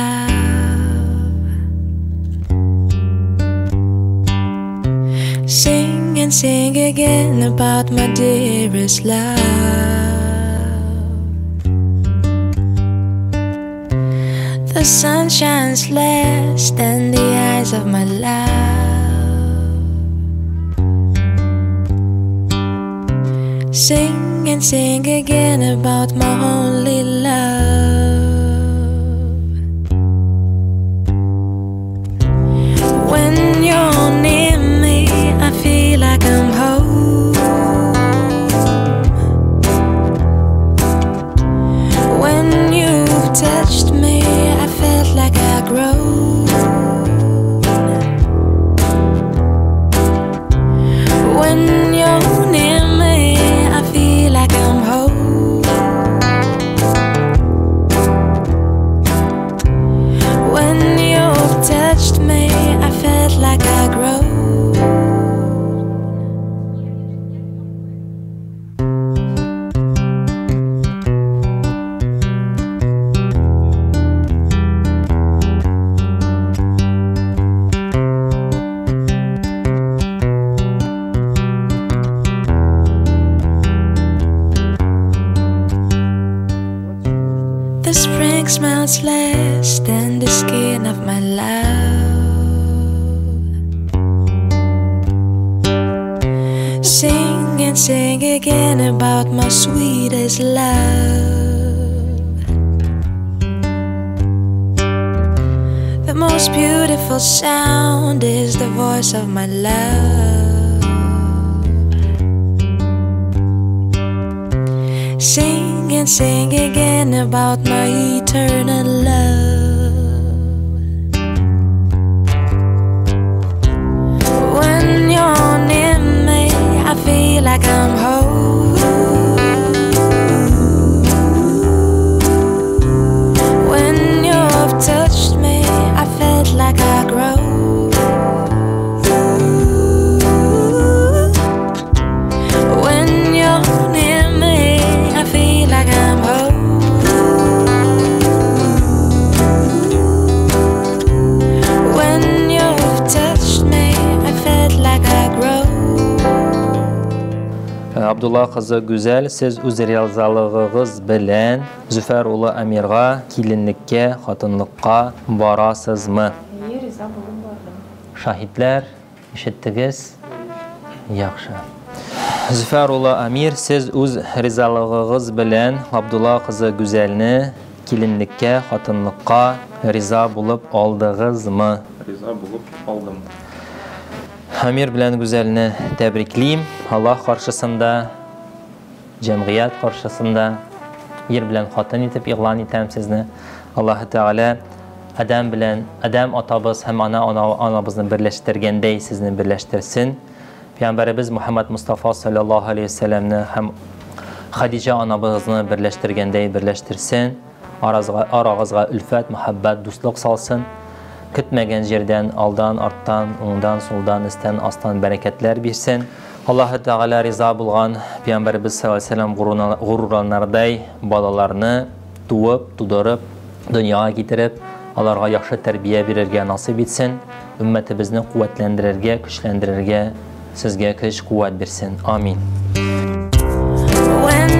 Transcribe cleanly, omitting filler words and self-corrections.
love. Sing and sing again about my dearest love. The sun shines less than the eyes of my love. Sing and sing again about my only love. When you're near me, I feel like I'm home. When you've touched me, I felt like I grown. When you're near me, I feel like I'm home. When you've touched me, I felt like I grown. The spring smells less than the skin of my love. Sing and sing again about my sweetest love. The most beautiful sound is the voice of my love. Sing and sing again about my eternal love. When you're near me, I feel like I'm home. When you've touched me, I felt like I grow. When you're near me, I feel like I'm home. When you've touched me, I felt like I grow. Абдулла кызы Гүзәл, сез үз ризалыгыгыз белән Зөфәр улы Әмиргә киленлеккә, хатынлыкка барасызмы? Әйе, риза булып бардым. Шаһитләр, ишеттегез? Яхшы. Зөфәр улы Әмир, сез үз ризалыгыгыз белән Абдулла кызы Гүзәлне киленлеккә, хатынлыкка риза булып алдыгызмы? Риза булып алдым. Әмир белән Гүзәлне тәбриклим. Аллаһ каршысында, җәмгыять каршысында ир белән хатын итеп игълан итәм сезне. Аллаһ Тәгалә Адәм белән Адәм атабыз һәм ана анабызны берләштергәндәй сезне берләштерсен. Пәйгамбәребез Мухаммад Мустафа саллаллаһу алейһи ва сәлләмне һәм Хадиҗа анабызны берләштергәндәй берләштерсен. Арагызга өлфәт, мөхәббәт, дуслык салсын. Көтмәгән җирдән, алдан, арттан, уңдан, сулдан, өстән, астан бәрәкәтләр бирсен. Аллаһ Тәгалә риза булган Пәйгамбәребез саллаллаһу алейһи ва сәлләм горурланырдай балаларны туып, тудырып, дөньяга китереп, аларга яхшы тәрбия бирергә насыйп итсен. Өммәтебезне куәтләндерергә, көчләндерергә сезгә көч, куәт бирсен. Амин. When